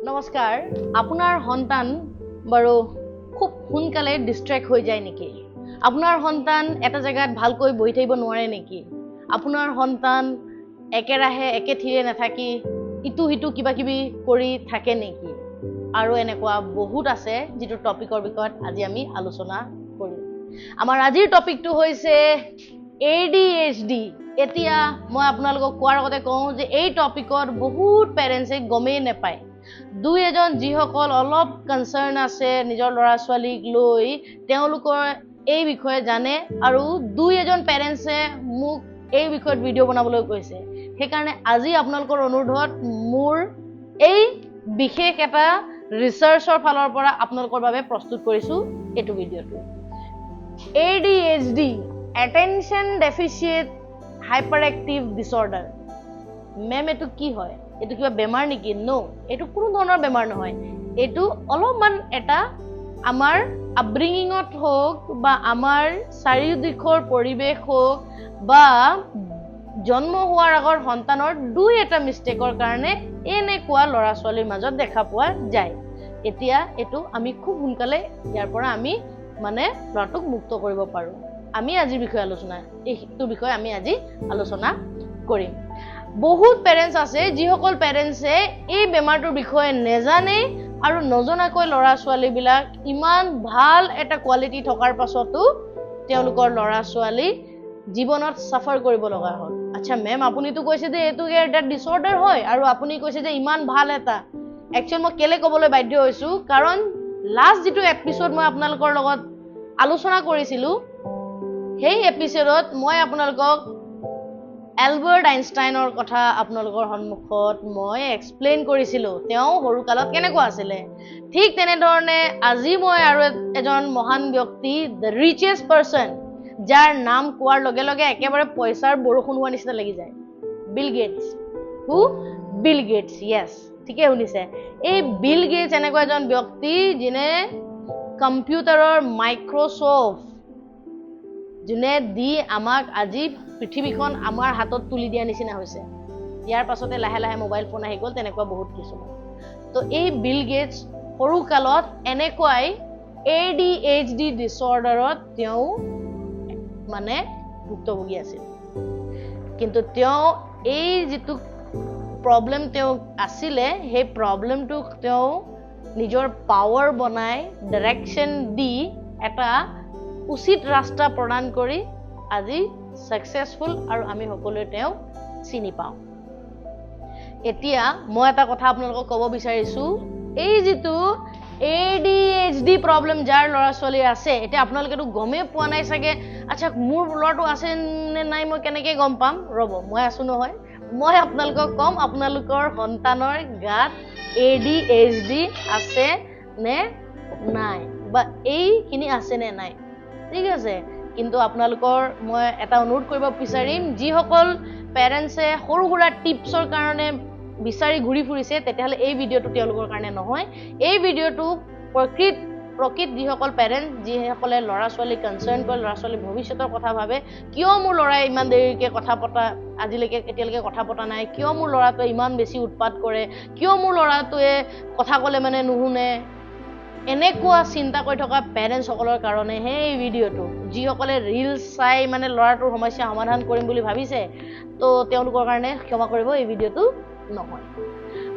নমস্কাৰ। আপোনাৰ সন্তান বাৰু খুব সোনকালে ডিষ্ট্ৰেক্ট হৈ যায় নেকি? আপোনাৰ সন্তান এটা জেগাত ভালকৈ বহি থাকিব নোৱাৰে নেকি? আপোনাৰ সন্তান একেৰাহে একেথিৰে নাথাকি ইটো সিটো কিবা কিবি কৰি থাকে নেকি? আৰু এনেকুৱা বহুত আছে যিটো টপিকৰ বিষয়ত আজি আমি আলোচনা কৰিম। আমাৰ আজিৰ টপিকটো হৈছে ADHD। এতিয়া মই আপোনালোকক কোৱাৰ আগতে কওঁ যে এই টপিকত বহুত পেৰেণ্টছে গমেই নাপায়। দুই এজন যিসকল অলপ কনচাৰ্ণ আছে নিজৰ ল'ৰা ছোৱালীক লৈ, তেওঁলোকৰ এই বিষয়ে জানে আৰু দুই এজন পেৰেণ্টছে মোক এই বিষয়ত ভিডিঅ' বনাবলৈ কৈছে। সেইকাৰণে আজি আপোনালোকৰ অনুৰোধত মোৰ এই বিশেষ এটা ৰিচাৰ্চৰ ফালৰ পৰা আপোনালোকৰ বাবে প্ৰস্তুত কৰিছোঁ এইটো ভিডিঅ'টো। ADHD, attention deficit hyper active disorder. Ma'am, এইটো কি হয়? এইটো কিবা বেমাৰ নেকি? ন', এইটো কোনো ধৰণৰ বেমাৰ নহয়। এইটো অলপমান এটা আমাৰ আপব্ৰিঙিঙত হওক বা আমাৰ চাৰিওদিশৰ পৰিৱেশ হওক বা জন্ম হোৱাৰ আগৰ সন্তানৰ দুই এটা মিষ্টেকৰ কাৰণে এনেকুৱা ল'ৰা ছোৱালীৰ মাজত দেখা পোৱা যায়। এতিয়া এইটো আমি খুব সোনকালে ইয়াৰ পৰা আমি মানে ল'ৰাটোক মুক্ত কৰিব পাৰোঁ। আমি আজিৰ বিষয়ে আলোচনা এইটোৰ বিষয়ে আমি আজি আলোচনা কৰিম। বহুত পেৰেণ্টছ আছে যিসকল পেৰেণ্টছে এই বেমাৰটোৰ বিষয়ে নেজানে আৰু নজনাকৈ ল'ৰা ছোৱালীবিলাক ইমান ভাল এটা কোৱালিটি থকাৰ পাছতো তেওঁলোকৰ ল'ৰা ছোৱালী জীৱনত চাফাৰ কৰিব লগা হ'ল। আচ্ছা মেম, আপুনিতো কৈছে যে এইটো এটা ডিচঅৰ্ডাৰ হয় আৰু আপুনি কৈছে যে ইমান ভাল এটা। একচুৱেল মই কেলে ক'বলৈ বাধ্য হৈছোঁ, কাৰণ লাষ্ট যিটো এপিছ'ড মই আপোনালোকৰ লগত আলোচনা কৰিছিলোঁ, সেই এপিছ'ডত মই আপোনালোকক এলবাৰ্ট আইনষ্টাইনৰ কথা আপোনালোকৰ সন্মুখত মই এক্সপ্লেইন কৰিছিলোঁ, তেওঁ সৰুকালত কেনেকুৱা আছিলে। ঠিক তেনেধৰণে আজি মই আৰু এজন মহান ব্যক্তি, the richest person, যাৰ নাম কোৱাৰ লগে লগে একেবাৰে পইচাৰ বৰষুণ হোৱা নিচিনা লাগি যায়, বিল গেটছ। হু, বিল গেটছ, য়েছ, ঠিকেই শুনিছে। এই বিল গেটছ এনেকুৱা এজন ব্যক্তি যোনে কম্পিউটাৰৰ মাইক্ৰ'ছফ্ট যোনে দি আমাক আজি পৃথিৱীখন আমাৰ হাতত তুলি দিয়া নিচিনা হৈছে। ইয়াৰ পাছতে লাহে লাহে মোবাইল ফোন আহি গ'ল, তেনেকুৱা বহুত কিছুমান। তো এই বিল গেটছ সৰুকালত এনেকুৱাই ADHD ডিচঅৰ্ডাৰত তেওঁ মানে ভুক্তভোগী আছিল। কিন্তু তেওঁ এই যিটো প্ৰব্লেম তেওঁ আছিলে, সেই প্ৰব্লেমটোক তেওঁ নিজৰ পাৱাৰ বনাই ডাইৰেকশ্যন দি এটা উচিত ৰাস্তা প্ৰদান কৰি আজি ছাকচেছফুল আৰু আমি সকলোৱে তেওঁক চিনি পাওঁ। এতিয়া মই এটা কথা আপোনালোকক ক'ব বিচাৰিছোঁ, এই যিটো ADHD problem যাৰ ল'ৰা ছোৱালীৰ আছে, এতিয়া আপোনালোকেতো গমেই পোৱা নাই চাগে। আচ্ছা, মোৰ ল'ৰাটো আছে নে নাই মই কেনেকৈ গম পাম? ৰ'ব, মই আছোঁ নহয়, মই আপোনালোকক ক'ম আপোনালোকৰ সন্তানৰ গাত ADHD আছে নে নাই বা এইখিনি আছে নে নাই, ঠিক আছে? কিন্তু আপোনালোকৰ মই এটা অনুৰোধ কৰিব বিচাৰিম, যিসকল পেৰেণ্টছে সৰু সুৰা টিপছৰ কাৰণে বিচাৰি ঘূৰি ফুৰিছে, তেতিয়াহ'লে এই ভিডিঅ'টো তেওঁলোকৰ কাৰণে নহয়। এই ভিডিঅ'টো প্ৰকৃত যিসকল পেৰেণ্টছ, যিসকলে ল'ৰা ছোৱালীক কনচাৰ্ণ কৰে, ল'ৰা ছোৱালীৰ ভৱিষ্যতৰ কথা ভাবে, কিয় মোৰ ল'ৰাই ইমান দেৰিকৈ কথা পতা, আজিলৈকে এতিয়ালৈকে কথা পতা নাই, কিয় মোৰ ল'ৰাটোৱে ইমান বেছি উৎপাত কৰে, কিয় মোৰ ল'ৰাটোৱে কথা ক'লে মানে নুশুনে, এনেকুৱা চিন্তা কৰি থকা পেৰেণ্টছসকলৰ কাৰণেহে এই ভিডিঅ'টো। যিসকলে ৰিলচ চাই মানে ল'ৰাটোৰ সমস্যা সমাধান কৰিম বুলি ভাবিছে, তো তেওঁলোকৰ কাৰণে ক্ষমা কৰিব, এই ভিডিঅ'টো নহয়।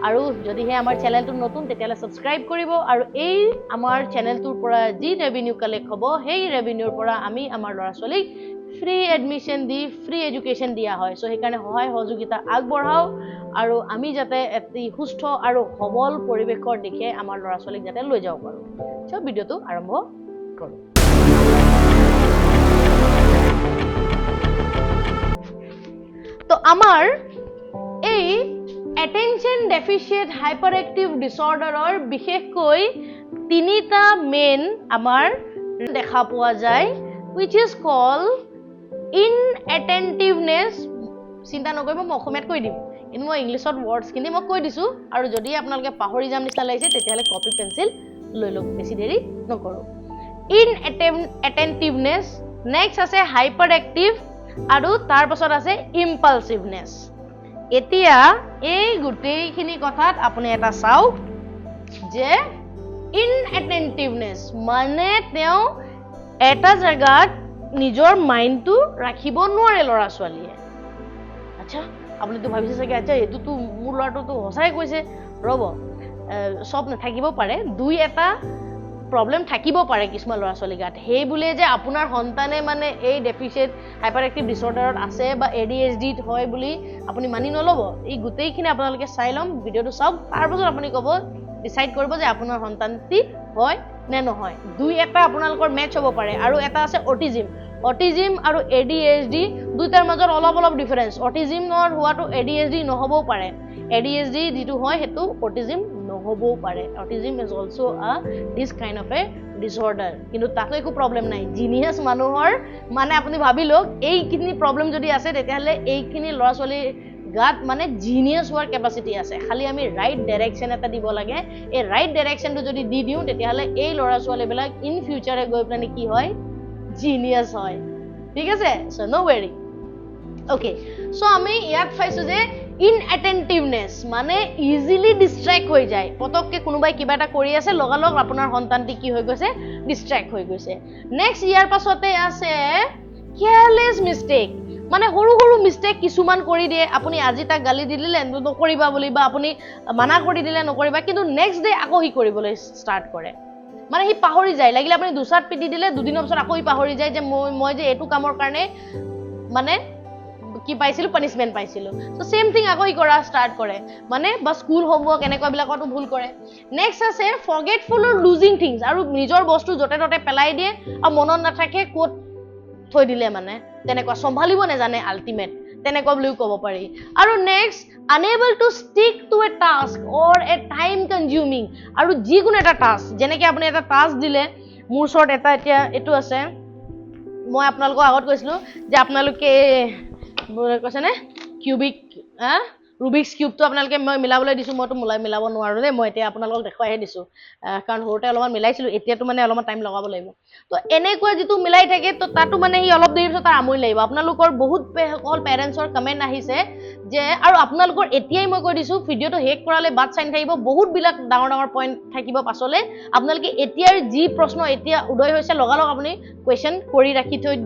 আৰু যদিহে আমাৰ চেনেলটো নতুন, তেতিয়াহ'লে ছাবস্ক্ৰাইব কৰিব আৰু এই আমাৰ চেনেলটোৰ পৰা যি ৰেভিনিউ কালেক্ট হ'ব, সেই ৰেভিনিউৰ পৰা আমি আমাৰ ল'ৰা ছোৱালীক ফ্ৰী এডমিশ্যন দি ফ্ৰী এডুকেশ্যন দিয়া হয়। চ' সেইকাৰণে সহায় সহযোগিতা আগবঢ়াওক আৰু আমি যাতে এটি সুস্থ আৰু সবল পৰিৱেশৰ দিশে আমাৰ ল'ৰা ছোৱালীক যাতে লৈ যাব পাৰোঁ। চ' ভিডিঅ'টো আৰম্ভ কৰোঁ। তো আমাৰ এই এটেনশ্যন ডেফিচিয়েট হাইপাৰ এক্টিভ ডিচঅৰ্ডাৰৰ বিশেষকৈ তিনিটা মেইন আমাৰ দেখা পোৱা যায়, which is call ইনএটেণ্টিভনেছ। চিন্তা নকৰিব, মই অসমীয়াত কৈ দিম, কিন্তু মই ইংলিছত ৱৰ্ডছখিনি মই কৈ দিছোঁ আৰু যদি আপোনালোকে পাহৰি যাম নিচিনা লাগিছে, তেতিয়াহ'লে কপি পেঞ্চিল লৈ লওক, বেছি দেৰি নকৰোঁ। ইনএটেণ্টিভনেছ, নেক্সট আছে হাইপাৰ এক্টিভ আৰু তাৰ পাছত আছে ইম্পালচিভনেছ। এতিয়া এই গোটেইখিনি কথাত আপুনি এটা চাওক, যে ইনএটেণ্টিভনেছ, মানে তেওঁ এটা জেগাত নিজৰ মাইণ্ডটো ৰাখিব নোৱাৰে ল'ৰা ছোৱালীয়ে। আচ্ছা, আপুনিতো ভাবিছে চাগে, আচ্ছা, এইটোতো মোৰ ল'ৰাটোতো সঁচাই কৈছে। ৰ'ব, চব নাথাকিব পাৰে, দুই এটা প্ৰব্লেম থাকিব পাৰে কিছুমান ল'ৰা ছোৱালীৰ গাত। সেই বুলিয়ে যে আপোনাৰ সন্তানে মানে এই ডেফিচিয়েট হাইপাৰ এক্টিভ ডিছঅৰ্ডাৰত আছে বা এডিএইচডিত হয় বুলি আপুনি মানি নল'ব। এই গোটেইখিনি আপোনালোকে চাই ল'ম, ভিডিঅ'টো চাওক, তাৰপাছত আপুনি ক'ব, ডিচাইড কৰিব যে আপোনাৰ সন্তানটি হয় নে নহয়। দুই এটা আপোনালোকৰ মেটচ হ'ব পাৰে। আৰু এটা আছে অটিজিম। অটিজিম আৰু এডিএইচডি দুইটাৰ মাজত অলপ অলপ ডিফাৰেঞ্চ। অটিজিমৰ হোৱাটো এডিএইচডি নহ'বও পাৰে, এডিএইচডি যিটো হয় সেইটো অটিজিম নহ'বও পাৰে। Autism is also a this kind of a disorder, কিন্তু তাতো একো প্ৰব্লেম নাই। জিনিয়াছ মানুহৰ মানে আপুনি ভাবি লওক, এইখিনি প্ৰব্লেম যদি আছে, তেতিয়াহ'লে এইখিনি ল'ৰা ছোৱালীৰ গাত মানে জিনিয়াছ হোৱাৰ কেপাচিটি আছে। খালি আমি ৰাইট ডাইৰেকশ্যন এটা দিব লাগে। এই ৰাইট ডাইৰেকশ্যনটো যদি দি দিওঁ, তেতিয়াহ'লে এই ল'ৰা ছোৱালীবিলাক ইন ফিউচাৰে গৈ পেলাই কি হয়? জিনিয়াছ হয়। ঠিক আছে, so no worry. Okay, so আমি ইয়াত পাইছোঁ যে ইনএটেণ্টিভনেছ মানে ইজিলি ডিষ্ট্ৰেক্ট হৈ যায়। পটককৈ কোনোবাই কিবা এটা কৰি আছে, লগালগ আপোনাৰ সন্তানটি কি হৈ গৈছে? ডিষ্ট্ৰেক্ট হৈ গৈছে। নেক্সট, ইয়াৰ পাছতে আছে কেয়াৰলেছ মিষ্টেক, মানে সৰু সৰু মিষ্টেক কিছুমান কৰি দিয়ে। আপুনি আজি তাক গালি দি দিলে নকৰিবা বুলি, বা আপুনি মানা কৰি দিলে নকৰিবা, কিন্তু নেক্সট ডে আকৌ সি কৰিবলৈ ষ্টাৰ্ট কৰে। মানে সি পাহৰি যায়। লাগিলে আপুনি দুচাট পিটি দিলে, দুদিনৰ পিছত আকৌ সি পাহৰি যায় যে মই যে এইটো কামৰ কাৰণে মানে কি পাইছিলোঁ? পানিছমেণ্ট পাইছিলোঁ। চ' ছেম থিং আকৌ সি কৰা ষ্টাৰ্ট কৰে মানে, বা স্কুল হোমৱৰ্ক এনেকুৱাবিলাকতো ভুল কৰে। নেক্সট আছে ফৰগেটফুল অৰ লুজিং থিংছ, আৰু নিজৰ বস্তু য'তে ত'তে পেলাই দিয়ে আৰু মনত নাথাকে ক'ত থৈ দিলে, মানে তেনেকুৱা চম্ভালিব নাজানে আল্টিমেট, তেনেকুৱা বুলিও ক'ব পাৰি। আৰু next, unable to stick to A task or A time consuming. আৰু যিকোনো এটা টাস্ক, যেনেকৈ আপুনি এটা টাস্ক দিলে, মোৰ ওচৰত এটা এতিয়া এইটো আছে, মই আপোনালোকৰ আগত কৈছিলোঁ যে আপোনালোকে কৈছেনে কিউবিক হা ৰুবিক্স কিউবটো আপোনালোকে মই মিলাবলৈ দিছোঁ। মইতো মিলাব নোৱাৰোঁ দেই, মই এতিয়া আপোনালোকক দেখুৱাইহে দিছোঁ, কাৰণ সৰুতে অলপমান মিলাইছিলোঁ, এতিয়াতো মানে অলপমান টাইম লগাব লাগিব। তো এনেকুৱা যিটো মিলাই থাকে, তো তাতো মানে সি অলপ দেৰিৰ পিছত তাৰ আমনি লাগিব। আপোনালোকৰ বহুত সকল পেৰেণ্টছৰ কমেণ্ট আহিছে যে, আৰু আপোনালোকৰ এতিয়াই মই কৈ দিছোঁ, ভিডিঅ'টো শেষ কৰালে বাট চাই নাথাকিব, বহুতবিলাক ডাঙৰ ডাঙৰ পইণ্ট থাকিব পাছলৈ। আপোনালোকে এতিয়াৰ যি প্ৰশ্ন এতিয়া উদয় হৈছে, লগালগ আপুনি কুৱেশ্যন কৰি ৰাখি থৈ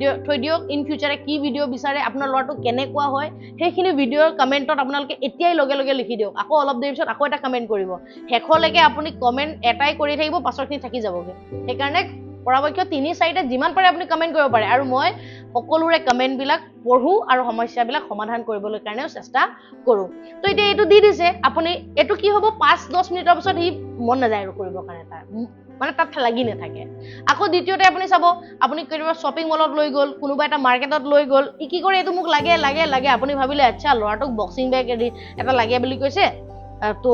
দিয়ক। ইন ফিউচাৰে কি ভিডিঅ' বিচাৰে, আপোনাৰ ল'ৰাটো কেনেকুৱা হয়, সেইখিনি ভিডিঅ'ৰ কমেণ্টত আপোনালোকে এতিয়াই লগে লগে লিখি দিয়ক। আকৌ অলপ দেৰিৰ পিছত আকৌ এটা কমেণ্ট কৰিব। শেষলৈকে আপুনি কমেণ্ট এটাই কৰি থাকিব, পাছৰখিনি থাকি যাবগৈ। সেইকাৰণে পৰাপক্ষত তিনি চাৰিটা যিমান পাৰে আপুনি কমেণ্ট কৰিব পাৰে, আৰু মই সকলোৰে কমেণ্টবিলাক পঢ়োঁ আৰু সমস্যাবিলাক সমাধান কৰিবলৈ কাৰণেও চেষ্টা কৰোঁ। তো এতিয়া এইটো দি দিছে আপুনি, এইটো কি হ'ব? 5-10 মিনিটৰ পিছত সি মন নাযায় আৰু কৰিবৰ কাৰণে, তাৰ মানে তাত লাগি নাথাকে। আকৌ দ্বিতীয়তে আপুনি চাব, আপুনি কেতিয়াবা শ্বপিং মলত লৈ গ'ল, কোনোবা এটা মাৰ্কেটত লৈ গ'ল, ই কি কৰে? এইটো মোক লাগে, লাগে, লাগে। আপুনি ভাবিলে, আচ্ছা, ল'ৰাটোক বক্সিং বেগ এটা লাগে বুলি কৈছে, তো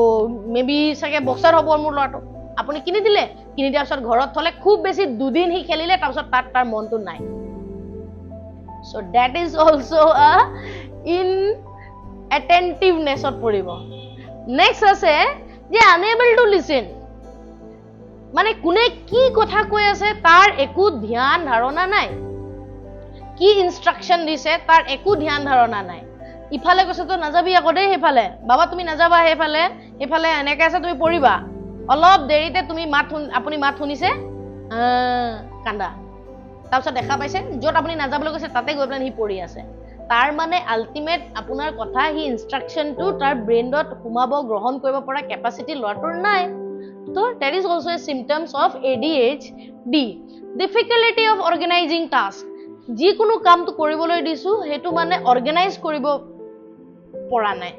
মে বি চাগে বক্সাৰ হ'ব মোৰ ল'ৰাটো। আপুনি কিনি দিলে, কিনি দিয়াৰ পিছত ঘৰত থ'লে, খুব বেছি দুদিন সি খেলিলে, তাৰপিছত তাত তাৰ মনটো নাই। So that is also a ইনএটেণ্টিভনেছত পৰিব। নেক্সট আছে যে আনএবল টু লিচেন, মানে কোনে কি কথা কৈ আছে তাৰ একো ধ্যান ধাৰণা নাই, কি ইনষ্ট্ৰাকশ্যন দিছে তাৰ একো ধ্যান ধাৰণা নাই। ইফালে কৈছে, তই নাযাবি আকৌ দেই সেইফালে, বাবা, তুমি নাযাবা সেইফালে, সেইফালে এনেকে আছে, তুমি পৰিবা। অলপ দেৰিতে তুমি মাত শুন আপুনি মাত শুনিছে, কান্দা। তাৰপিছত দেখা পাইছে য'ত আপুনি নাযাবলৈ কৈছে তাতে গৈ পেলাই সি পৰি আছে। তাৰ মানে আল্টিমেট আপোনাৰ কথা, সি ইনষ্ট্ৰাকশ্যনটো তাৰ ব্ৰেইনত সোমাব, গ্ৰহণ কৰিব পৰা কেপাচিটি ল'ৰাটোৰ নাই। তো that is also a symptoms of ADHD. Difficulty of organizing task, যিকোনো কামটো কৰিবলৈ দিছোঁ, সেইটো মানে অৰ্গেনাইজ কৰিব পৰা নাই।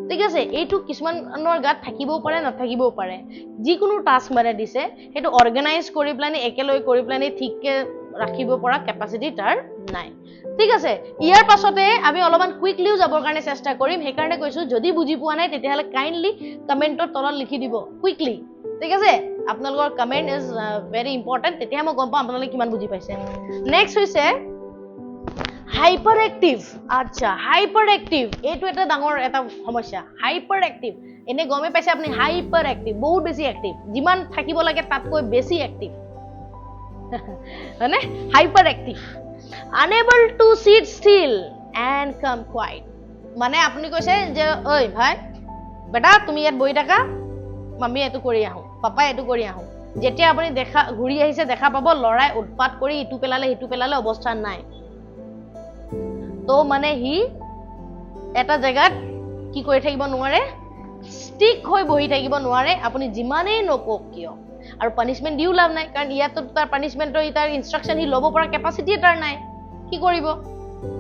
ঠিক আছে, এইটো কিছুমানৰ গাত থাকিবও পাৰে, নাথাকিবও পাৰে। যিকোনো টাস্ক মানে দিছে, সেইটো অৰ্গেনাইজ কৰি পেলাই, একেলগে কৰি পেলাই ঠিককে ৰাখিব পৰা কেপাচিটি তাৰ নাই। ঠিক আছে, ইয়াৰ পাছতে আমি অলপমান কুইকলিও যাবৰ কাৰণে চেষ্টা কৰিম। সেইকাৰণে কৈছোঁ, যদি বুজি পোৱা নাই তেতিয়াহ'লে কাইণ্ডলি কমেণ্টৰ তলত লিখি দিব কুইকলি। ঠিক আছে, আপোনালোকৰ কমেণ্ট is very important, তেতিয়াহে মই গম পাম আপোনালোকে কিমান বুজি পাইছে। নেক্সট হৈছে হাইপাৰ এক্টিভ। আচ্ছা, হাইপাৰ এক্টিভ এইটো এটা ডাঙৰ এটা সমস্যা। হাইপাৰ এক্টিভ এনে গমেই পাইছে আপুনি, হাইপাৰ এক্টিভ বহুত বেছি এক্টিভ, যিমান থাকিব লাগে তাতকৈ বেছি এক্টিভ, হয়নে? Hyper active, unable to seat still and come quiet. মানে আপুনি কৈছে যে ঐ ভাই, বেটা, তুমি ইয়াত বহি থাকা, আমি এইটো কৰি আহোঁ। পাপাই এইটো কৰি আহোঁ। যেতিয়া আপুনি দেখা ঘূৰি আহিছে, দেখা পাব ল'ৰাই উৎপাত কৰি ইটো পেলালে, সিটো পেলালে, অৱস্থা নাই। তো মানে সি এটা জেগাত কি কৰি থাকিব নোৱাৰে, ষ্টিক হৈ বহি থাকিব নোৱাৰে, আপুনি যিমানেই নকওক কিয়। আৰু পানিছমেণ্ট দিও লাভ নাই, কাৰণ ইয়াততো তাৰ পানিছমেণ্টৰ তাৰ ইনষ্ট্ৰাকশ্যন সি ল'ব পৰা কেপাচিটিয়ে তাৰ নাই, কি কৰিব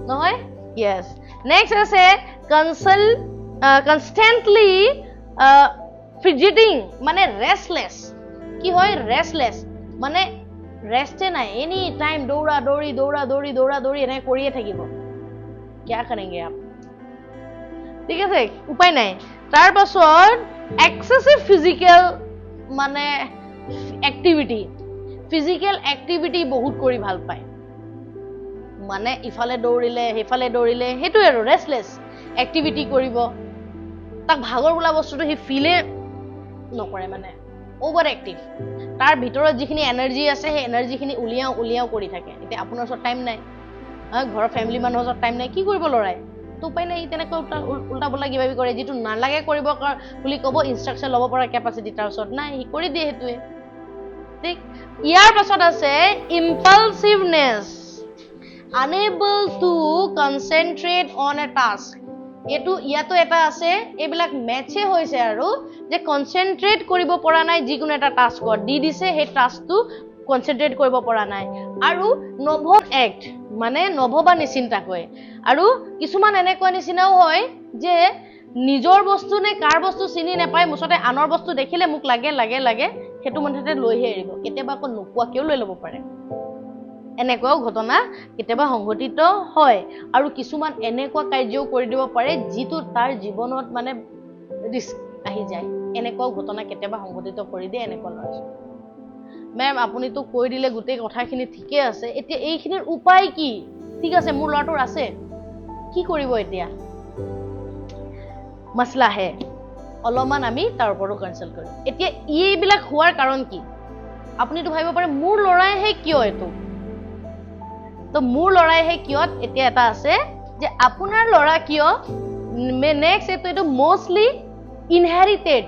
নহয়? য়েছ, নেক্সট আছে কনষ্টেণ্টলি ফিজিটিং, মানে ৰেষ্টলেছ। কি হয় ৰেষ্টলেছ? মানে ৰেষ্টে নাই, এনি টাইম দৌৰা দৌৰি দৌৰা দৌৰি দৌৰা দৌৰি এনেকৈ কৰিয়ে থাকিব। क्या करेंगे आप? ঠিক আছে, উপায় নাই। তাৰ পাছত এক্সেচিভ ফিজিকেল মানে এক্টিভিটি, ফিজিকেল এক্টিভিটি বহুত কৰি ভাল পায়, মানে ইফালে দৌৰিলে সেইফালে দৌৰিলে, সেইটোৱে আৰু ৰেষ্টলেছ এক্টিভিটি কৰিব। তাক ভাগৰ বোলা বস্তুটো সি ফিলে নকৰে, মানে অভাৰ এক্টিভ। তাৰ ভিতৰত যিখিনি এনাৰ্জি আছে, সেই এনাৰ্জিখিনি উলিয়াওঁ উলিয়াওঁ কৰি থাকে। এতিয়া আপোনাৰ ওচৰত টাইম নাই, ঘৰৰ ফেমিলি মানুহৰ ওচৰত টাইম নাই, কি কৰিব ল'ৰাই? তো উপায় নাই, তেনেকৈ উল্টা পুল্টা কিবা কিবি কৰে, যিটো নালাগে কৰিব বুলি ক'ব, ইনষ্ট্ৰাকশ্যন ল'ব পৰা কেপাচিটি তাৰ ওচৰত নাই, সি কৰি দিয়ে সেইটোৱে। ঠিক, ইয়াৰ পাছত আছে ইম্পালচিভনেছ, unable to concentrate on a task. এইটো ইয়াতো এটা আছে, এইবিলাক মেচে হৈছে আৰু যে কনচেনট্ৰেট কৰিব পৰা নাই, যিকোনো এটা টাস্কত দি দিছে, সেই টাস্কটো কনচেনট্ৰেট কৰিব পৰা নাই। আৰু নভ এক্ট, মানে নভবা নিচিন্তাকৈ। আৰু কিছুমান এনেকুৱা নিচিনাও হয় যে নিজৰ বস্তু নে কাৰ বস্তু চিনি নাপায়, মুঠতে আনৰ বস্তু দেখিলে মোক লাগে লাগে লাগে, সেইটো মুঠতে লৈহে এৰিব। কেতিয়াবা আকৌ নোকোৱাকৈও লৈ ল'ব পাৰে, এনেকুৱাও ঘটনা কেতিয়াবা সংঘটিত হয়। আৰু কিছুমান এনেকুৱা কাৰ্যও কৰি দিব পাৰে যিটো তাৰ জীৱনত মানে ৰিস্ক আহি যায়, এনেকুৱাও ঘটনা কেতিয়াবা সংঘটিত কৰি দিয়ে এনেকুৱা ল'ৰা ছোৱালী। মেম, আপুনিতো কৈ দিলে গোটেই কথাখিনি, ঠিকে আছে, এতিয়া এইখিনিৰ উপায় কি? ঠিক আছে, মোৰ ল'ৰাটোৰ আছে, কি কৰিব এতিয়া? मसला है, অলপমান আমি তাৰ ওপৰতো কনচাল্ট কৰিম। এতিয়া এইবিলাক হোৱাৰ কাৰণ কি? আপুনিতো ভাবিব পাৰে মোৰ ল'ৰাইহে কিয় এইটো, তো মোৰ ল'ৰাইহে কিয়? এতিয়া এটা আছে যে আপোনাৰ ল'ৰা কিয়। নেক্সট এইটো মষ্টলি ইনহেৰিটেড,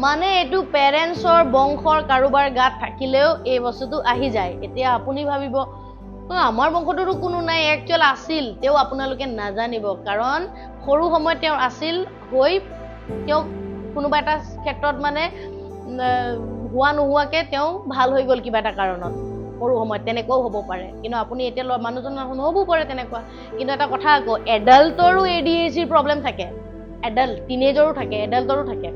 মানে এইটো পেৰেণ্টছৰ বংশৰ কাৰোবাৰ গাত থাকিলেও এই বস্তুটো আহি যায়। এতিয়া আপুনি ভাবিব, আমাৰ বংশটোতো কোনো নাই, একচুৱেল আছিল, তেওঁ আপোনালোকে নাজানিব, কাৰণ সৰু সময়ত তেওঁ আছিল হৈ তেওঁক কোনোবা এটা ক্ষেত্ৰত মানে হোৱা নোহোৱাকে তেওঁ ভাল হৈ গ'ল কিবা এটা কাৰণত সৰু সময়ত, তেনেকুৱাও হ'ব পাৰে। কিন্তু আপুনি এতিয়া মানুহজন নহ'বও পাৰে তেনেকুৱা। কিন্তু এটা কথা আকৌ, এডাল্টৰো এডিএইচডিৰ প্ৰব্লেম থাকে, এডাল্ট টিনেজৰো থাকে, এডাল্টৰো থাকে।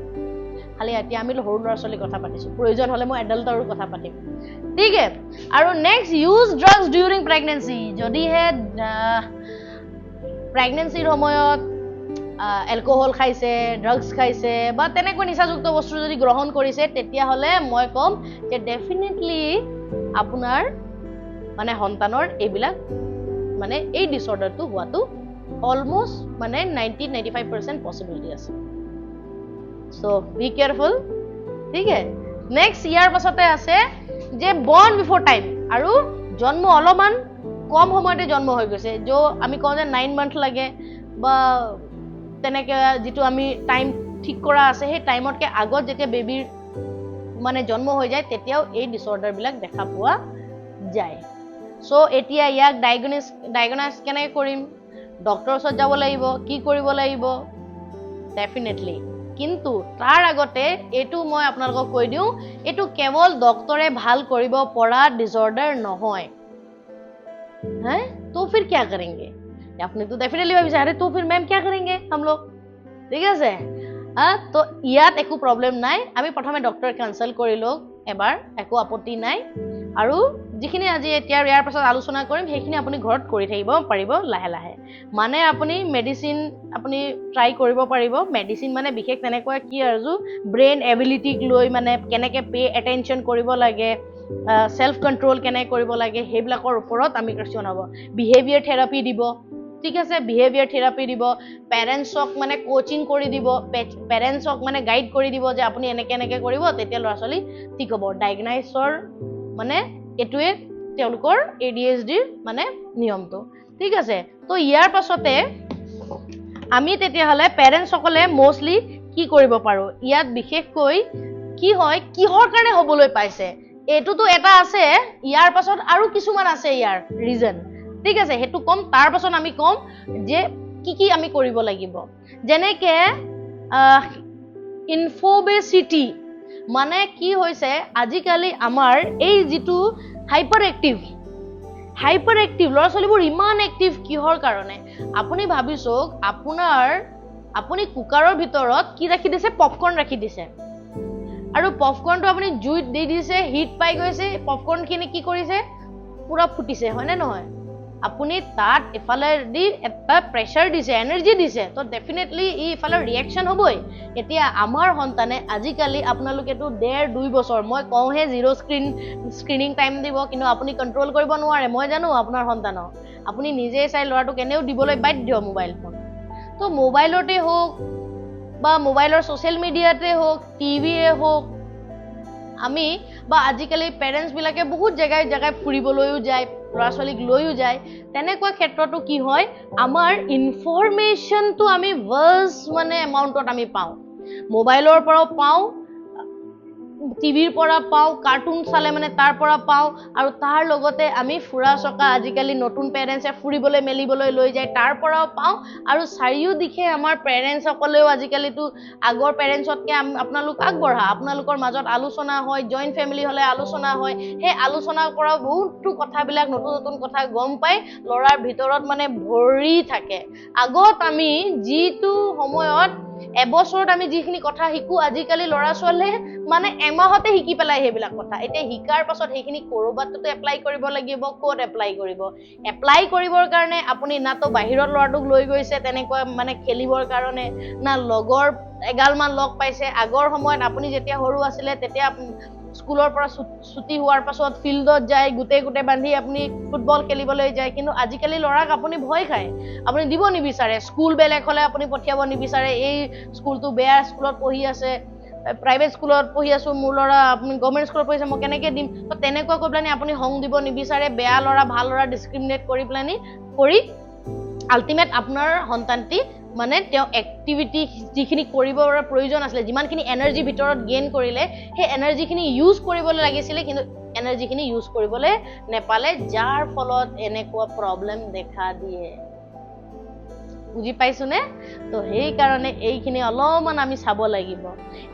খালি এতিয়া আমি সৰু ল'ৰা ছোৱালীৰ কথা পাতিছোঁ, প্ৰয়োজন হ'লে মই এডাল্টৰো কথা পাতিম, ঠিক আছে। আৰু next, use drugs during pregnancy. যদিহে প্ৰেগনেঞ্চিৰ সময়ত এলকহল খাইছে, ড্ৰাগছ খাইছে বা তেনেকৈ নিচাযুক্ত বস্তু যদি গ্ৰহণ কৰিছে, তেতিয়াহ'লে মই ক'ম যে ডেফিনেটলি আপোনাৰ মানে সন্তানৰ এইবিলাক মানে এই ডিচঅৰ্ডাৰটো হোৱাটো অলমষ্ট মানে 90-95% পচিবিলিটি আছে। চ' বি কেয়াৰফুল, ঠিক আছে। নেক্সট ইয়াৰ পাছতে আছে যে বৰ্ণ বিফৰ টাইম, আৰু জন্ম অলপমান কম সময়তে জন্ম হৈ গৈছে, য' আমি কওঁ যে 9 মান্থ লাগে বা তেনেকে যিটো আমি টাইম ঠিক কৰা আছে, সেই টাইমতকৈ আগত যেতিয়া বেবীৰ মানে জন্ম হৈ যায়, তেতিয়াও এই ডিচঅৰ্ডাৰবিলাক দেখা পোৱা যায়। চ' এতিয়া ইয়াক ডায়েগনাইজ কেনেকৈ কৰিম? ডক্টৰৰ ওচৰত যাব লাগিব, কি কৰিব লাগিব? ডেফিনেটলি। কিন্তু তাৰ আগতে এইটো মই আপোনালোকক কৈ দিওঁ, এইটো কেৱল ডক্টৰে ভাল কৰিব পৰা ডিচঅৰ্ডাৰ নহয়। हैं तो फिर क्या करेंगे? আপুনিতো ডেফিনেটলি ভাবিছে, अरे तो फिर मैम क्या करेंगे हम लोग? ঠিক আছে, তো ইয়াত একো প্ৰব্লেম নাই, আমি প্ৰথমে ডক্টৰ কনচাল্ট কৰি লওক এবাৰ, একো আপত্তি নাই। আৰু যিখিনি আজি এতিয়া ইয়াৰ পাছত আলোচনা কৰিম, সেইখিনি আপুনি ঘৰত কৰি থাকিব পাৰিব লাহে লাহে। মানে আপুনি মেডিচিন আপুনি ট্ৰাই কৰিব পাৰিব। মেডিচিন মানে বিশেষ তেনেকুৱা কি আৰু, ব্ৰেইন এবিলিটিক লৈ মানে কেনেকৈ পে' এটেনশ্যন কৰিব লাগে, চেল্ফ কণ্ট্ৰল কেনেকৈ কৰিব লাগে, সেইবিলাকৰ ওপৰত আমি কিছুমান হ'ব। বিহেভিয়াৰ থেৰাপি দিব, ঠিক আছে, বিহেভিয়াৰ থেৰাপি দিব, পেৰেণ্টছক মানে কোচিং কৰি দিব, পেৰেণ্টছক মানে গাইড কৰি দিব যে আপুনি এনেকৈ এনেকৈ কৰিব, তেতিয়া ল'ৰা ছোৱালী ঠিক হ'ব। ডায়েগনাইজৰ মানে এইটোৱে তেওঁলোকৰ এডিএইচডিৰ মানে নিয়মটো, ঠিক আছে। তো ইয়াৰ পাছতে আমি তেতিয়াহ'লে পেৰেণ্টছসকলে মষ্টলি কি কৰিব পাৰোঁ? ইয়াত বিশেষকৈ কি হয়, কিহৰ কাৰণে হ'বলৈ পাইছে, এইটোতো এটা আছে, ইয়াৰ পাছত আৰু কিছুমান আছে ইয়াৰ ৰিজন, ঠিক আছে, সেইটো ক'ম। তাৰ পাছত আমি ক'ম যে কি কি আমি কৰিব লাগিব। যেনেকে ইনফোবেচিটি, মানে কি হৈছে আজিকালি আমাৰ এই যিটো হাইপাৰ এক্টিভ ল'ৰা ছোৱালীবোৰ ইমান এক্টিভ কিহৰ কাৰণে? আপুনি ভাবি চাওক, আপুনি কুকাৰৰ ভিতৰত কি ৰাখি দিছে, পপকৰ্ণ ৰাখি দিছে, আৰু পপকৰ্ণটো আপুনি জুইত দি দিছে, হিট পাই গৈছে, পপকৰ্ণখিনি কি কৰিছে, পুৰা ফুটিছে, হয়নে নহয়? আপুনি তাত ইফালে দি এটা প্ৰেছাৰ দিছে, এনাৰ্জি দিছে, তো ডেফিনেটলি ই ইফালে ৰিয়েকশ্যন হ'বই। এতিয়া আমাৰ সন্তানে আজিকালি, আপোনালোকেতো 1.5-2 বছৰ, মই কওঁহে জিৰ' স্ক্ৰীনিং টাইম দিব, কিন্তু আপুনি কণ্ট্ৰল কৰিব নোৱাৰে, মই জানো আপোনাৰ সন্তানক, আপুনি নিজেই চাই ল'ৰাটোক এনেও দিবলৈ বাধ্য মোবাইল ফোন। তো মোবাইলতে হওক বা মোবাইলৰ ছ'চিয়েল মিডিয়াতে হওক, টিভিয়ে হওক, আমি বা আজিকালি পেৰেণ্টছবিলাকে বহুত জেগাই জেগাই ফুৰিবলৈও যায়, ল'ৰা ছোৱালীক লৈও যায়, তেনেকুৱা ক্ষেত্ৰতো কি হয়, আমাৰ ইনফৰমেশ্যনটো আমি ভাষ্ট মানে এমাউণ্টত আমি পাওঁ, মোবাইলৰ পৰাও পাওঁ, টিভিৰ পৰা পাওঁ, কাৰ্টুন চালে মানে তাৰ পৰা পাওঁ, আৰু তাৰ লগতে আমি ফুৰা চকা আজিকালি নতুন পেৰেণ্টছে ফুৰিবলৈ মেলিবলৈ লৈ যায়, তাৰ পৰাও পাওঁ। আৰু চাৰিওদিশে আমাৰ পেৰেণ্টছসকলেও আজিকালিতো আগৰ পেৰেণ্টছতকৈ আপোনালোক আগবঢ়া, আপোনালোকৰ মাজত আলোচনা হয়, জইণ্ট ফেমিলি হ'লে আলোচনা হয়, সেই আলোচনাৰ পৰাও বহুতো কথাবিলাক নতুন নতুন কথা গম পাই ল'ৰাৰ ভিতৰত মানে ভৰি থাকে। আগত আমি যিটো সময়ত এবছৰত আমি যিখিনি কথা শিকো, আজিকালি ল'ৰা ছোৱালীয়ে মানে এমাহতে শিকি পেলাই সেইবিলাক কথা। এতিয়া শিকাৰ পাছত সেইখিনি ক'ৰবাততো এপ্লাই কৰিব লাগিব, ক'ত এপ্লাই কৰিব? এপ্লাই কৰিবৰ কাৰণে আপুনি না তো বাহিৰত ল'ৰাটোক লৈ গৈছে তেনেকুৱা মানে খেলিবৰ কাৰণে, না লগৰ এগালমান লগ পাইছে। আগৰ সময়ত আপুনি যেতিয়া সৰু আছিলে তেতিয়া স্কুলৰ পৰা ছুটি হোৱাৰ পাছত ফিল্ডত যায়, গোটেই গোটেই বান্ধি আপুনি ফুটবল খেলিবলৈ যায়। কিন্তু আজিকালি ল'ৰাক আপুনি ভয় খায়, আপুনি দিব নিবিচাৰে, স্কুল বেলেগ হ'লে আপুনি পঠিয়াব নিবিচাৰে, এই স্কুলটো বেয়া স্কুলত পঢ়ি আছে, প্ৰাইভেট স্কুলত পঢ়ি আছোঁ মোৰ ল'ৰা, আপুনি গভৰ্ণমেণ্ট স্কুলত পঢ়িছে, মই কেনেকৈ দিম? তো তেনেকুৱা কৈ পেলানি আপুনি সংগ দিব নিবিচাৰে, বেয়া ল'ৰা ভাল ল'ৰা ডিছক্ৰিমিনেট কৰি পেলানি কৰি আল্টিমেট আপোনাৰ সন্তানটি মানে তেওঁ এক্টিভিটি যিখিনি কৰিবৰ প্ৰয়োজন আছিলে, যিমানখিনি এনাৰ্জি ভিতৰত গেইন কৰিলে, সেই এনাৰ্জিখিনি ইউজ কৰিবলৈ লাগিছিলে, কিন্তু এনাৰ্জিখিনি ইউজ কৰিবলৈ নেপালে, যাৰ ফলত এনেকুৱা প্ৰব্লেম দেখা দিয়ে। বুজি পাইছোনে? তো সেইকাৰণে এইখিনি অলপমান আমি চাব লাগিব।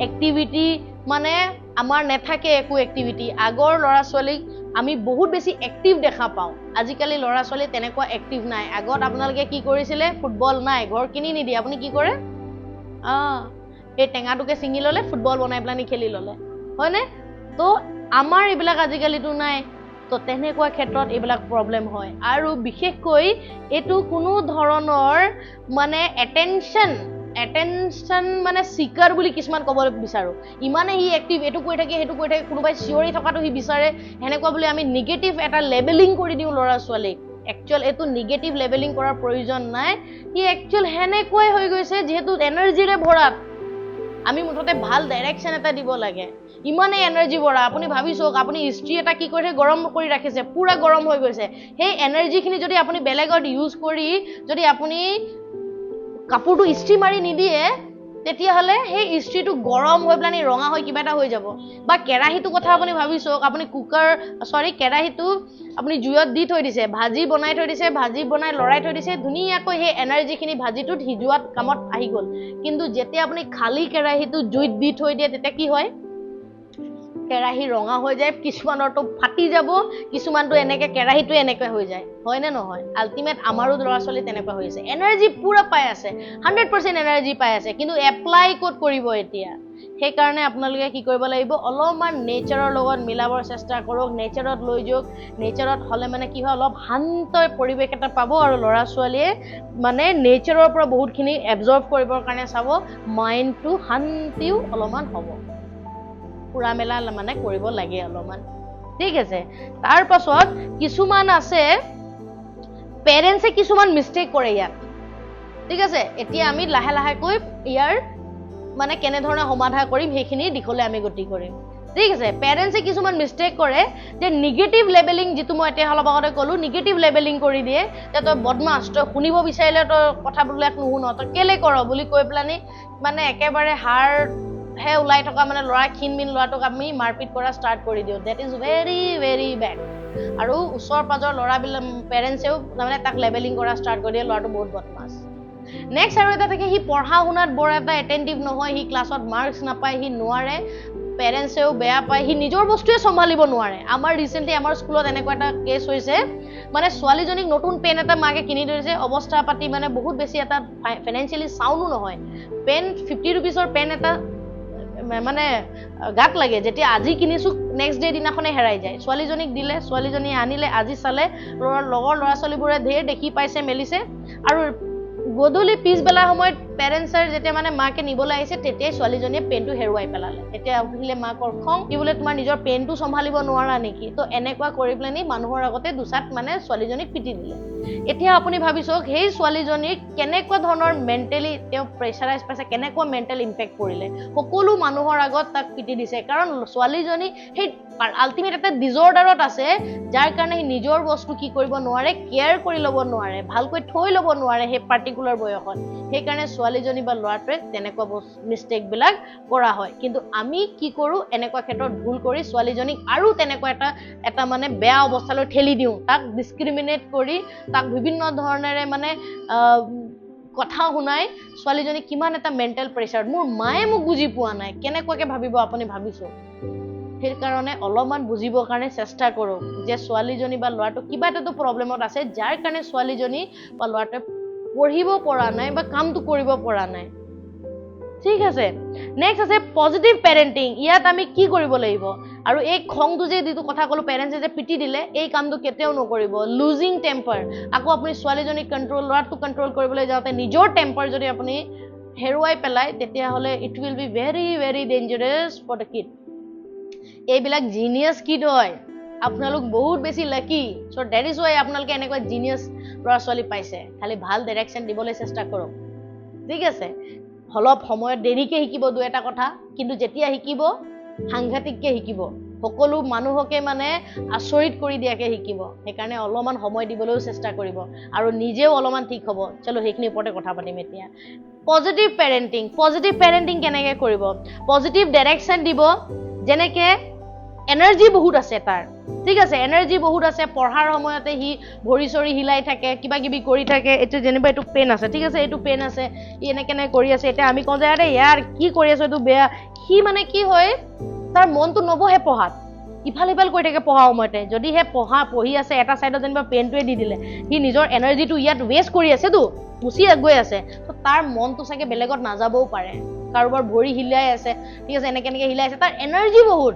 এক্টিভিটি মানে আমাৰ নাথাকে একো এক্টিভিটি। আগৰ ল'ৰা ছোৱালীক আমি বহুত বেছি এক্টিভ দেখা পাওঁ, আজিকালি ল'ৰা ছোৱালী তেনেকুৱা এক্টিভ নাই। আগত আপোনালোকে কি কৰিছিলে, ফুটবল নাই, ঘৰ কিনি নিদিয়ে, আপুনি কি কৰে, এই টেঙাটোকে ছিঙি ল'লে, ফুটবল বনাই পেলানি খেলি ল'লে, হয়নে? তো আমাৰ এইবিলাক আজিকালিতো নাই। তো তেনেকুৱা ক্ষেত্ৰত এইবিলাক প্ৰব্লেম হয়। আৰু বিশেষকৈ এইটো কোনো ধৰণৰ মানে এটেনশ্যন মানে চিকাৰ বুলি কিছুমান ক'ব বিচাৰোঁ। ইমানে সি এক্টিভ, এইটো কৰি থাকে, সেইটো কৰি থাকে, কোনোবাই চিঞৰি থকাটো সি বিচাৰে, সেনেকুৱা বুলি আমি নিগেটিভ এটা লেবেলিং কৰি দিওঁ ল'ৰা ছোৱালীক। একচুৱেল এইটো নিগেটিভ লেবেলিং কৰাৰ প্ৰয়োজন নাই, সি একচুৱেল সেনেকুৱাই হৈ গৈছে, যিহেতু এনাৰ্জিৰে ভৰা। আমি মুঠতে ভাল ডাইৰেকশ্যন এটা দিব লাগে। ইমানেই এনাৰ্জি ভৰা, আপুনি ভাবি চাওক, আপুনি ইস্ত্ৰি এটা কি কৰিছে, গৰম কৰি ৰাখিছে, পুৰা গৰম হৈ গৈছে, সেই এনাৰ্জিখিনি যদি আপুনি বেলেগত ইউজ কৰি যদি আপুনি কাপোৰটো ইস্ত্ৰি মাৰি নিদিয়ে, তেতিয়াহ'লে সেই ইস্ত্ৰিটো গৰম হৈ পেলানি ৰঙা হৈ কিবা এটা হৈ যাব। বা কেৰাহীটোৰ কথা আপুনি ভাবি চাওক, আপুনি কেৰাহীটো আপুনি জুইত দি থৈ দিছে, ভাজি বনাই থৈ দিছে, ভাজি বনাই লৰাই থৈ দিছে, ধুনীয়াকৈ সেই এনাৰ্জিখিনি ভাজিটোত সিজোৱাত কামত আহি গ'ল। কিন্তু যেতিয়া আপুনি খালী কেৰাহীটো জুইত দি থৈ দিয়ে, তেতিয়া কি হয়, কেৰাহী ৰঙা হৈ যায়, কিছুমানৰতো ফাটি যাব, কিছুমানটো এনেকে কেৰাহীটো এনেকৈ হৈ যায়, হয়নে নহয়? আল্টিমেট আমাৰো ল'ৰা ছোৱালী তেনেকুৱা হৈ আছে, এনাৰ্জি পুৰা পাই আছে, 100% এনাৰ্জি পাই আছে, কিন্তু এপ্লাই ক'ত কৰিব এতিয়া? সেইকাৰণে আপোনালোকে কি কৰিব লাগিব, অলপমান নেচাৰৰ লগত মিলাবৰ চেষ্টা কৰক, নেচাৰত লৈ যাওক। নেচাৰত হ'লে মানে কি হয়, অলপ শান্ত পৰিৱেশ এটা পাব, আৰু ল'ৰা ছোৱালীয়ে মানে নেচাৰৰ পৰা বহুতখিনি এবজৰ্ভ কৰিবৰ কাৰণে চাব, মাইণ্ডটো শান্তিও অলপমান হ'ব। ফুৰা মেলা মানে কৰিব লাগে অলপমান, ঠিক আছে। তাৰ পাছত কিছুমান আছে পেৰেণ্টছে কিছুমান মিষ্টেক কৰে ইয়াত, ঠিক আছে। এতিয়া আমি লাহে লাহেকৈ ইয়াৰ মানে কেনেধৰণে সমাধা কৰিম সেইখিনি দিশলৈ আমি গতি কৰিম, ঠিক আছে। পেৰেণ্টছে কিছুমান মিষ্টেক কৰে যে নিগেটিভ লেবেলিং, যিটো মই এতিয়া অলপ আগতে ক'লো, নিগেটিভ লেবেলিং কৰি দিয়ে যে তই বদমাছ, তই শুনিব বিচাৰিলে তই কথাবিলাক নুশুন, তই কেলে কৰ বুলি কৈ পেলানি মানে একেবাৰে হাৰ হে ওলাই থকা মানে ল'ৰা, ক্ষীণ মিন ল'ৰাটোক আমি মাৰপিট কৰা ষ্টাৰ্ট কৰি দিওঁ। That is very very bad. আৰু ওচৰ পাজৰ ল'ৰাবিলাক, পেৰেণ্টছেও তাৰমানে তাক লেবেলিং কৰা ষ্টাৰ্ট কৰি দিয়ে, ল'ৰাটো বহুত বদমাছ। নেক্সট আৰু এটা থাকে, সি পঢ়া শুনাত বৰ এটা এটেণ্টিভ নহয়, সি ক্লাছত মাৰ্কছ নাপায়, সি নোৱাৰে, পেৰেণ্টছেও বেয়া পায়, সি নিজৰ বস্তুৱে চম্ভালিব নোৱাৰে। আমাৰ ৰিচেণ্টলি আমাৰ স্কুলত এনেকুৱা এটা কেছ হৈছে, মানে ছোৱালীজনীক নতুন পেন এটা মাকে কিনি দিছে, অৱস্থা পাতি মানে বহুত বেছি এটা ফাইনেন্সিয়েলি চাউণ্ডো নহয়। পেন 50 ৰুপিজৰ পেন এটা মানে গাত লাগে, যেতিয়া আজি কিনিছো, নেক্সট ডে দিনাখনে হেৰাই যায়। ছোৱালীজনীক দিলে, ছোৱালীজনীয়ে আনিলে, আজি চালে, লগৰ ল'ৰা ছোৱালীবোৰে ধেৰ দেখি পাইছে মেলিছে। আৰু গধূলি পিছবেলা সময়ত পেৰেণ্টছৰ যেতিয়া মানে মাকে নিবলৈ আহিছে, তেতিয়াই ছোৱালীজনীয়ে পেনটো হেৰুৱাই পেলালে। এতিয়া উঠিলে মাকৰ খং, কি বোলে তোমাৰ নিজৰ পেনটো চম্ভালিব নোৱাৰা নেকি? তো এনেকুৱা কৰি পেলানি মানুহৰ আগতে দুচাট মানে ছোৱালীজনীক পিটি দিলে। এতিয়া আপুনি ভাবি চাওক, সেই ছোৱালীজনীক কেনেকুৱা ধৰণৰ মেণ্টেলি তেওঁ প্ৰেচাৰাইজ পাইছে, কেনেকুৱা মেণ্টেল ইম্পেক্ট পৰিলে। সকলো মানুহৰ আগত তাক পিটি দিছে, কাৰণ ছোৱালীজনী সেই আল্টিমেট এটা ডিজৰ্ডাৰত আছে, যাৰ কাৰণে সি নিজৰ বস্তু কি কৰিব নোৱাৰে, কেয়াৰ কৰি ল'ব নোৱাৰে, ভালকৈ থৈ ল'ব নোৱাৰে সেই পাৰ্টিকুলাৰ বয়সত। সেইকাৰণে ছোৱালীজনী বা ল'ৰাটোৱে তেনেকুৱা মিষ্টেকবিলাক কৰা হয়। কিন্তু আমি কি কৰোঁ, এনেকুৱা ক্ষেত্ৰত ভুল কৰি ছোৱালীজনীক আৰু তেনেকুৱা এটা মানে বেয়া অৱস্থালৈ ঠেলি দিওঁ, তাক ডিছক্ৰিমিনেট কৰি, তাক বিভিন্ন ধৰণেৰে মানে কথা শুনাই ছোৱালীজনী কিমান এটা মেণ্টেল প্ৰেছাৰ। মোৰ মায়ে মোক বুজি পোৱা নাই, কেনেকুৱাকে ভাবিব আপুনি ভাবিছোঁ। সেইকাৰণে অলপমান বুজিবৰ কাৰণে চেষ্টা কৰক যে ছোৱালীজনী বা ল'ৰাটো কিবা এটাতো প্ৰব্লেমত আছে, যাৰ কাৰণে ছোৱালীজনী বা ল'ৰাটোৱে পঢ়িব পৰা নাই বা কামটো কৰিব পৰা নাই। ঠিক আছে, নেক্সট আছে পজিটিভ পেৰেণ্টিং। ইয়াত আমি কি কৰিব লাগিব? আৰু এই খংটো যে যিটো কথা ক'লো, পেৰেণ্টছে যে পিটি দিলে, এই কামটো কেতিয়াও নকৰিব। লুজিং টেম্পাৰ, আকৌ আপুনি ছোৱালীজনীক কণ্ট্ৰল, ল'ৰাটোক কণ্ট্ৰল কৰিবলৈ যাওঁতে নিজৰ টেম্পাৰ যদি আপুনি হেৰুৱাই পেলায়, তেতিয়াহ'লে it will be very very dangerous for the kid. এইবিলাক জিনিয়াছ কিড হয়, আপোনালোক বহুত বেছি lucky. So that is why আপোনালোকে এনেকুৱা জিনিয়াছ ল'ৰা ছোৱালী পাইছে। খালি ভাল ডাইৰেকশ্যন দিবলৈ চেষ্টা কৰক, ঠিক আছে? অলপ সময়ত দেৰিকে শিকিব দুই এটা কথা, কিন্তু যেতিয়া শিকিব সাংঘাতিককে শিকিব, সকলো মানুহকে মানে আচৰিত কৰি দিয়াকে শিকিব। সেইকাৰণে অলপমান সময় দিবলৈও চেষ্টা কৰিব আৰু নিজেও অলপমান ঠিক হ'ব। চলো, সেইখিনিৰ ওপৰতে কথা পাতিম এতিয়া। পজিটিভ পেৰেণ্টিং, পজিটিভ পেৰেণ্টিং কেনেকে কৰিব? পজিটিভ ডাইৰেকশ্যন দিব, যেনেকে এনাৰ্জি বহুত আছে তাৰ, ঠিক আছে, এনাৰ্জি বহুত আছে, পঢ়াৰ সময়তে সি ভৰি চৰি হিলাই থাকে, কিবা কিবি কৰি থাকে। এতিয়া যেনিবা এইটো পেন আছে, ঠিক আছে, এইটো পেন আছে, ই এনেকে এনেকে কৰি আছে। এতিয়া আমি কওঁ যে আৰে ইয়াৰ কি কৰি আছ, এইটো বেয়া। সি মানে কি হয়, তাৰ মনটো নবহে পঢ়াত, ইফাল সিফাল কৰি থাকে পঢ়া সময়তে। যদিহে পঢ়ি আছে, এটা চাইডত যেনিবা পেনটোৱে দি দিলে, সি নিজৰ এনাৰ্জিটো ইয়াত ৱেষ্ট কৰি আছেতো, গুচি গৈ আছে, ত' তাৰ মনটো চাগে বেলেগত নাযাবও পাৰে। কাৰোবাৰ ভৰি হিলাই আছে, ঠিক আছে, এনেকে এনেকে হিলাই আছে, তাৰ এনাৰ্জি বহুত,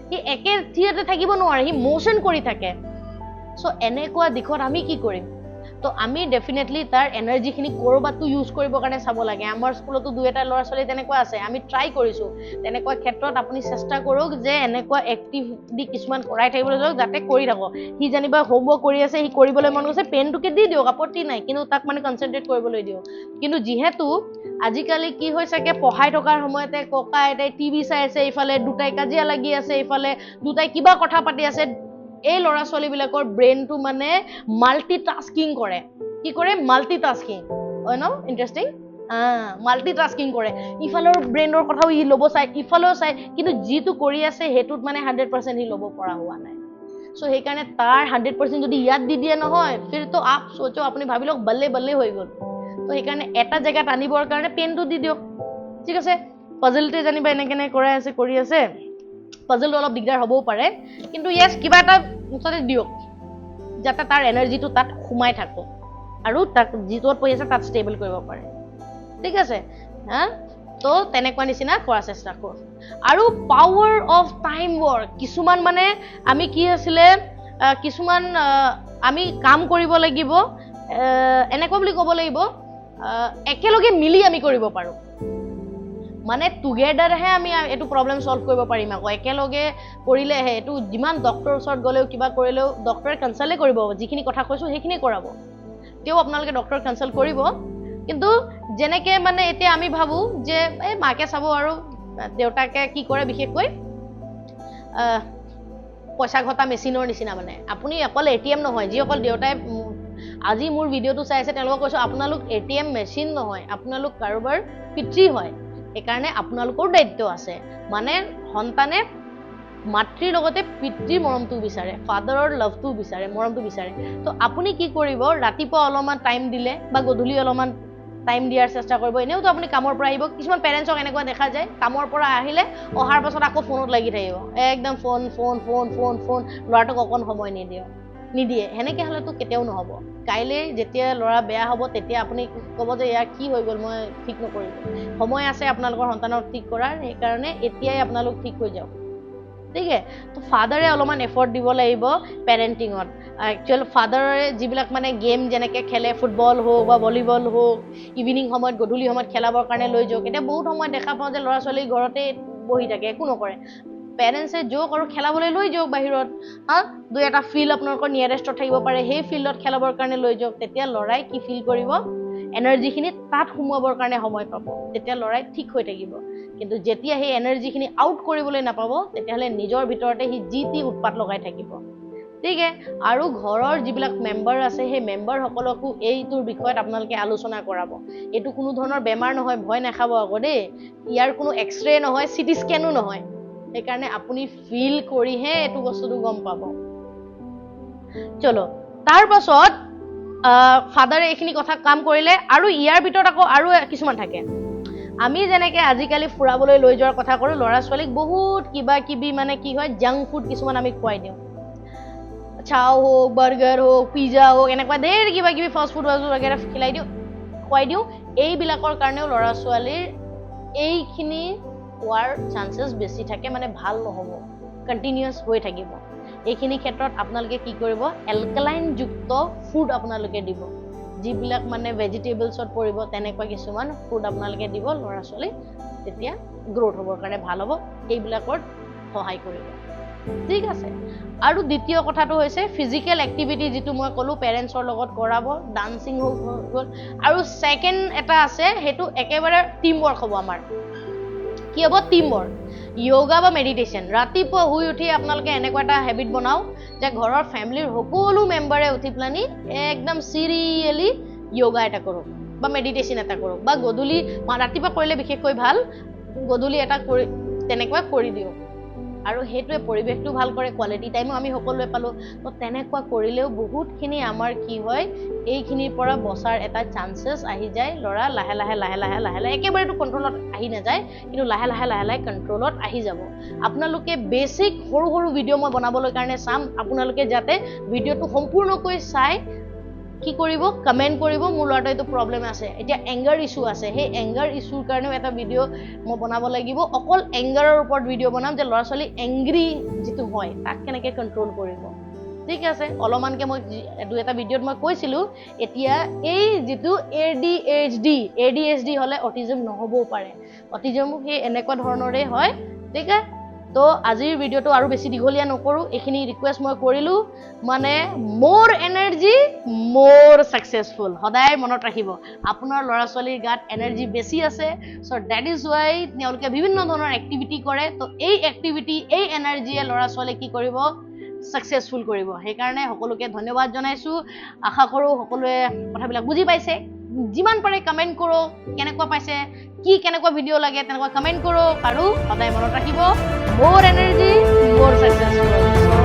সি একে থিৰতে থাকিব নোৱাৰে, সি মোচন কৰি থাকে। চ' এনেকুৱা দিশত আমি কি কৰিম? ত' আমি ডেফিনেটলি তাৰ এনাৰ্জিখিনি ক'ৰবাততো ইউজ কৰিবৰ কাৰণে চাব লাগে। আমাৰ স্কুলতো দুই এটা ল'ৰা ছোৱালী তেনেকুৱা আছে, আমি ট্ৰাই কৰিছোঁ। তেনেকুৱা ক্ষেত্ৰত আপুনি চেষ্টা কৰক যে এনেকুৱা এক্টিভিটি কিছুমান কৰাই থাকিবলৈ যাওক, যাতে কৰি থাকক। সি যেনিবা হোমৱৰ্ক কৰি আছে, সি কৰিবলৈ মন গৈছে, পেনটোকে দি দিয়ক, আপত্তি নাই, কিন্তু তাক মানে কনচেনট্ৰেট কৰিবলৈ দিয়ক। কিন্তু যিহেতু আজিকালি কি হৈছেগে, পঢ়াই থকাৰ সময়তে ককা আইতাই টিভি চাই আছে, ইফালে দুটাই কাজিয়া লাগি আছে, ইফালে দুটাই কিবা কথা পাতি আছে, এই ল'ৰা ছোৱালীবিলাকৰ ব্ৰেইনটো মানে মাল্টি টাস্কিং কৰে। কি কৰে? মাল্টি টাস্কিং হয় ন, ইণ্টাৰেষ্টিং। মাল্টি টাস্কিং কৰে, ইফালৰ ব্ৰেইনৰ কথাও ই ল'ব চায়, ইফালেও চায়, কিন্তু যিটো কৰি আছে সেইটোত মানে 100% সি ল'ব পৰা হোৱা নাই। চ' সেইকাৰণে তাৰ 100% যদি ইয়াত দি দিয়ে নহয়, फिर तो आप सोचो, আপুনি ভাবি লওক, बल्ले बल्ले হৈ গ'ল। তো সেইকাৰণে এটা জেগাত আনিবৰ কাৰণে পেনটো দি দিয়ক, ঠিক আছে? পাজলটোৱে জানিবা এনেকে এনেকে কৰাই আছে, কৰি আছে, পাজলটো অলপ দিগদাৰ হ'বও পাৰে, কিন্তু য়েছ, কিবা এটা মুঠতে দিয়ক যাতে তাৰ এনাৰ্জিটো তাত সোমাই থাকক আৰু তাক যিটোত পঢ়ি আছে তাত ষ্টেবল কৰিব পাৰে, ঠিক আছে? হা, তো তেনেকুৱা নিচিনা কৰা চেষ্টা কৰোঁ। আৰু পাৱাৰ অফ টাইম ৱৰ্ক, কিছুমান মানে আমি কি আছিলে, কিছুমান আমি কাম কৰিব লাগিব, এনেকুৱা বুলি ক'ব লাগিব, একেলগে মিলি আমি কৰিব পাৰোঁ, মানে টুগেডাৰহে আমি এইটো প্ৰব্লেম ছল্ভ কৰিব পাৰিম। আকৌ একেলগে কৰিলেহে এইটো, যিমান ডক্টৰৰ ওচৰত গ'লেও কিবা কৰিলেও ডক্টৰে কনচাল্টে কৰিব, যিখিনি কথা কৈছোঁ সেইখিনি কৰাব, তেওঁ আপোনালোকে ডক্টৰ কনচাল্ট কৰিব। কিন্তু যেনেকে মানে এতিয়া আমি ভাবোঁ যে এই মাকে চাব আৰু দেউতাকে কি কৰে, বিশেষকৈ পইচা ঘটা মেচিনৰ নিচিনা, মানে আপুনি অকল এটিএম নহয়। যিসকল দেউতাই আজি মোৰ ভিডিঅ'টো চাই আছে, তেওঁলোকক কৈছোঁ, আপোনালোক এটিএম মেচিন নহয়, আপোনালোক কাৰোবাৰ পিতৃ হয়। সেইকাৰণে আপোনালোকৰো দায়িত্ব আছে। মানে সন্তানে মাতৃৰ লগতে পিতৃৰ মৰমটোও বিচাৰে, ফাদাৰৰ লাভটোও বিচাৰে, মৰমটো বিচাৰে। তো আপুনি কি কৰিব, ৰাতিপুৱা অলপমান টাইম দিলে বা গধূলি অলপমান টাইম দিয়াৰ চেষ্টা কৰিব। এনেওতো আপুনি কামৰ পৰা আহিব, কিছুমান পেৰেণ্টছক এনেকুৱা দেখা যায়, কামৰ পৰা আহিলে অহাৰ পাছত আকৌ ফোনত লাগি থাকিব, একদম phone phone phone phone phone, ল'ৰাটোক অকণ সময় নিদিয়ে। সেনেকৈ হ'লেতো কেতিয়াও নহ'ব। কাইলৈ যেতিয়া ল'ৰা বেয়া হ'ব তেতিয়া আপুনি ক'ব যে ইয়াৰ কি হৈ গ'ল, মই ঠিক নকৰিলোঁ। সময় আছে আপোনালোকৰ সন্তানক ঠিক কৰাৰ, সেইকাৰণে এতিয়াই আপোনালোক ঠিক হৈ যাওক, ঠিক আছে? তো ফাদাৰে অলপমান এফৰ্ট দিব লাগিব পেৰেণ্টিঙত। একচুৱেল ফাদাৰে যিবিলাক মানে গেম যেনেকৈ খেলে, ফুটবল হওক বা ভলীবল হওক, ইভিনিং সময়ত গধূলি সময়ত খেলাবৰ কাৰণে লৈ যাওক। এতিয়া বহুত সময়ত দেখা পাওঁ যে ল'ৰা ছোৱালী ঘৰতে বহি থাকে, একো নকৰে। পেৰেণ্টছে যাওক আৰু খেলাবলৈ লৈ যাওক বাহিৰত। হা, দুই এটা ফিল্ড আপোনালোকৰ নিয়েৰেষ্টত থাকিব পাৰে, সেই ফিল্ডত খেলাবৰ কাৰণে লৈ যাওক। তেতিয়া ল'ৰাই কি ফিল কৰিব, এনাৰ্জিখিনি তাত সোমোৱাবৰ কাৰণে সময় পাব, তেতিয়া ল'ৰাই ঠিক হৈ থাকিব। কিন্তু যেতিয়া সেই এনাৰ্জিখিনি আউট কৰিবলৈ নাপাব, তেতিয়াহ'লে নিজৰ ভিতৰতে সি যি টি উৎপাত লগাই থাকিব, ঠিক আছে? আৰু ঘৰৰ যিবিলাক মেম্বাৰ আছে, সেই মেম্বাৰসকলকো এইটোৰ বিষয়ত আপোনালোকে আলোচনা কৰাব। এইটো কোনো ধৰণৰ বেমাৰ নহয়, ভয় নাখাব আকৌ দেই। ইয়াৰ কোনো এক্সৰে নহয়, চিটি স্কেনো নহয়, সেইকাৰণে আপুনি ফিল কৰিহে এইটো বস্তুটো গম পাব। চলো, তাৰ পাছত ফাদাৰে এইখিনি কথা কাম কৰিলে। আৰু ইয়াৰ ভিতৰত আকৌ আৰু কিছুমান থাকে। আমি যেনেকে আজিকালি ফুৰাবলৈ লৈ যোৱাৰ কথা কৰোঁ, ল'ৰা ছোৱালীক বহুত কিবা কিবি মানে কি হয়, জাংক ফুড কিছুমান আমি খুৱাই দিওঁ, চাও হওক, বাৰ্গাৰ হওক, পিজ্জা হওক, এনেকুৱা ধেৰ কিবা কিবি ফাষ্ট ফুড ৱাগেৰা খিলাই দিওঁ, খুৱাই দিওঁ। এইবিলাকৰ কাৰণেও ল'ৰা ছোৱালীৰ এইখিনি হোৱাৰ চান্সেছ বেছি থাকে, মানে ভাল নহ'ব, কণ্টিনিউৱাছ হৈ থাকিব। এইখিনি ক্ষেত্ৰত আপোনালোকে কি কৰিব, এলকালাইনযুক্ত ফুড আপোনালোকে দিব, যিবিলাক মানে ভেজিটেবলছত পৰিব তেনেকুৱা কিছুমান ফুড আপোনালোকে দিব ল'ৰা ছোৱালীক, তেতিয়া গ্ৰ'থ হ'বৰ কাৰণে ভাল হ'ব, এইবিলাকত সহায় কৰিব, ঠিক আছে? আৰু দ্বিতীয় কথাটো হৈছে ফিজিকেল এক্টিভিটি, যিটো মই ক'লোঁ পেৰেণ্টছৰ লগত কৰাব, ডান্সিং হওক গ'ল। আৰু ছেকেণ্ড এটা আছে, সেইটো একেবাৰে টিম ৱৰ্ক হ'ব আমাৰ। কি হ'ব? টিম ৱৰ্ক, য়োগা বা মেডিটেশ্যন। ৰাতিপুৱা শুই উঠি আপোনালোকে এনেকুৱা এটা হেবিট বনাওক যে ঘৰৰ ফেমিলিৰ সকলো মেম্বাৰে উঠি পেলানি একদম চিৰিয়েলি য়োগা এটা কৰক বা মেডিটেশ্যন এটা কৰক, বা গধূলি, ৰাতিপুৱা কৰিলে বিশেষকৈ ভাল, গধূলি এটা কৰি তেনেকুৱা কৰি দিয়ক। আৰু সেইটোৱে পৰিৱেশটো ভাল কৰে, কোৱালিটি টাইমো আমি সকলোৱে পালোঁ। তো তেনেকুৱা কৰিলেও বহুতখিনি আমাৰ কি হয়, এইখিনিৰ পৰা বচাৰ এটা চান্সেছ আহি যায়। ল'ৰা লাহে লাহে লাহে লাহে লাহে লাহে একেবাৰেতো কণ্ট্ৰলত আহি নাযায়, কিন্তু লাহে লাহে লাহে লাহে কণ্ট্ৰলত আহি যাব। আপোনালোকে বেছিক সৰু সৰু ভিডিঅ' মই বনাবলৈ কাৰণে চাম, আপোনালোকে যাতে ভিডিঅ'টো সম্পূৰ্ণকৈ চাই কি কৰিব, কমেণ্ট কৰিব, মোৰ ল'ৰাটোৰ এইটো প্ৰব্লেম আছে। এতিয়া এংগাৰ ইছ্যু আছে, সেই এংগাৰ ইছ্যুৰ কাৰণেও এটা ভিডিঅ' মই বনাব লাগিব। অকল এংগাৰৰ ওপৰত ভিডিঅ' বনাম, যে ল'ৰা ছোৱালী এংগ্ৰি যিটো হয় তাক কেনেকৈ কণ্ট্ৰল কৰিব, ঠিক আছে? অলপমানকৈ মই দুই এটা ভিডিঅ'ত মই কৈছিলোঁ। এতিয়া এই যিটো ADHD, ADHD হ'লে অটিজম নহ'বও পাৰে, অটিজমো সেই এনেকুৱা ধৰণৰে হয়, ঠিক আছে? তো আজিৰ ভিডিঅ'টো আৰু বেছি দীঘলীয়া নকৰোঁ, এইখিনি ৰিকুৱেষ্ট মই কৰিলোঁ। মানে মোৰ এনাৰ্জি মোৰ ছাকচেছফুল, সদায় মনত ৰাখিব, আপোনাৰ ল'ৰা ছোৱালীৰ গাত এনাৰ্জি বেছি আছে, চ' that is why তেওঁলোকে বিভিন্ন ধৰণৰ এক্টিভিটি কৰে। তো এই এক্টিভিটি, এই এনাৰ্জিয়ে ল'ৰা ছোৱালীক কি কৰিব, ছাকচেছফুল কৰিব। সেইকাৰণে সকলোকে ধন্যবাদ জনাইছোঁ। আশা কৰোঁ সকলোৱে কথাবিলাক বুজি পাইছে। যিমান পাৰে কমেণ্ট কৰক, কেনেকুৱা পাইছে, কি কেনেকুৱা ভিডিঅ' লাগে তেনেকুৱা কমেণ্ট কৰক। আৰু সদায় মনত ৰাখিব, মোৰ এনাৰ্জি মোৰ ছাকচেছফুল।